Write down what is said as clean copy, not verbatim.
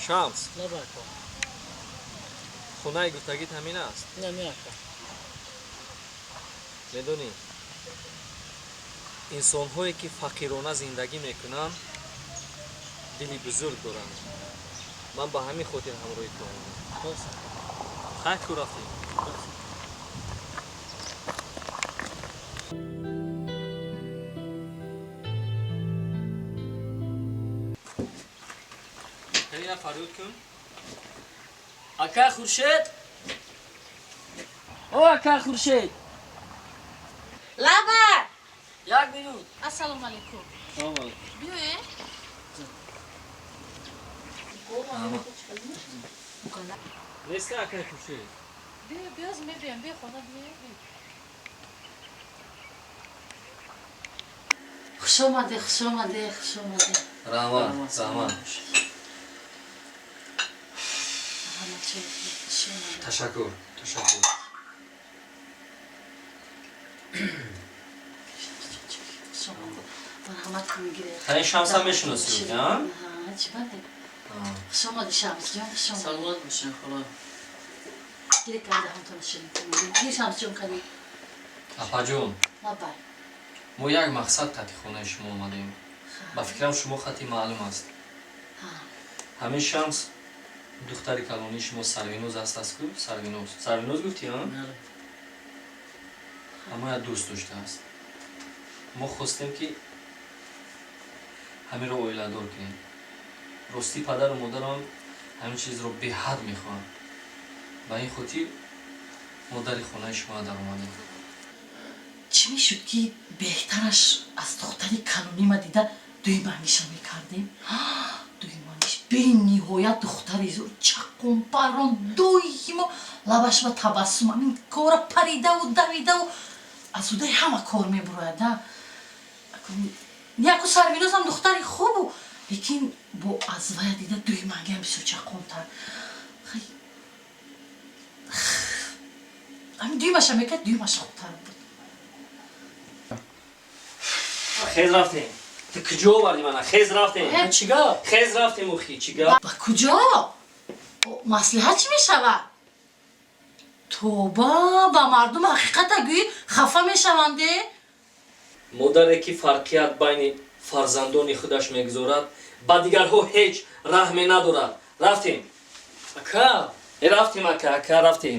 Шамс. Лаба, ака. Хонаи гуфтагит ҳамин аст? Не, не, ака. Медонӣ, инсонҳое ки фақирона зиндагӣ мекунанд, дили бузург доранд. Ман ба ҳамин хотир ҳамроҳи ту омадам. Хайр, ку рафтем. Ина фарёд кун. Ака Хуршед, о ака Хуршед! Лаба! Як минут. Ассалому алайкум. Салом алайкум. Биёе. Неста, акай Хуршед? Биё, биёз, мебиям, биё хона, биё. Хуш омаде, хуш омаде, хуш омаде. Раҳмат, заҳмат. Ҳамачи, хуш омаде. Ташаккур, ташаккур. Хуш омаде. Марҳамат кун, гире. Ҳай, Шамса мешиносӣ, а? Ҳа, чӣ баде? Хуш омади, Шамсҷон, хуш омади. Саломат бошед, хола. Гире, кани, даҳонтон ширин кунед. Гир, Шамсҷон, кани. Апаҷон. Лабай. Мо як мақсад қати хонаи шумо омадем. Ба фикрам, шумо хати маълум аст. Ҳамин Шамс, духтари калонии шумо Сарвиноз аст, ку Сарвиноз, Сарвиноз гуфтӣ, а? Бале. Ҳамоя дӯст доштааст. Мо хостем, ки ҳаминро оиладор кунем. Ростӣ, падару модарам ҳамин чизро беҳад мехоҳанд. Ба ин хотир мо дари хонаи шумо даромадем. Чӣ мешуд, ки беҳтараш аз духтари калонима дида дуймангиша мекардем? Дуймангиш бениҳоят духтари зур, чаққонпарон, доимо лабаш ба табассум, ҳамин кора паридаву давидаву аз удаи ҳама кор мебурояд. Яку Сарвинозам духтари хубу, лекин бо аз вая дида дуймангиам бисёр чаққонтар. Хай, ҳамин дуймаша мекард, дуймаша хубтар буд. Хез, рафтем. Ту куҷо овардӣ мана? Хез, рафтем. Чӣ гап? Хез, рафтем, охи, чӣ гап? Ба куҷо? Маслиҳат чӣ мешавад? Тоба, ба мардум ҳақиқата гӯӣ, хафа мешаванде. Модаре ки фарқият байни фарзандони худаш мегузорад, ба дигарҳо ҳеҷ раҳме надорад. Рафтем. Ака. Э, рафтем, ака, ака, рафтем.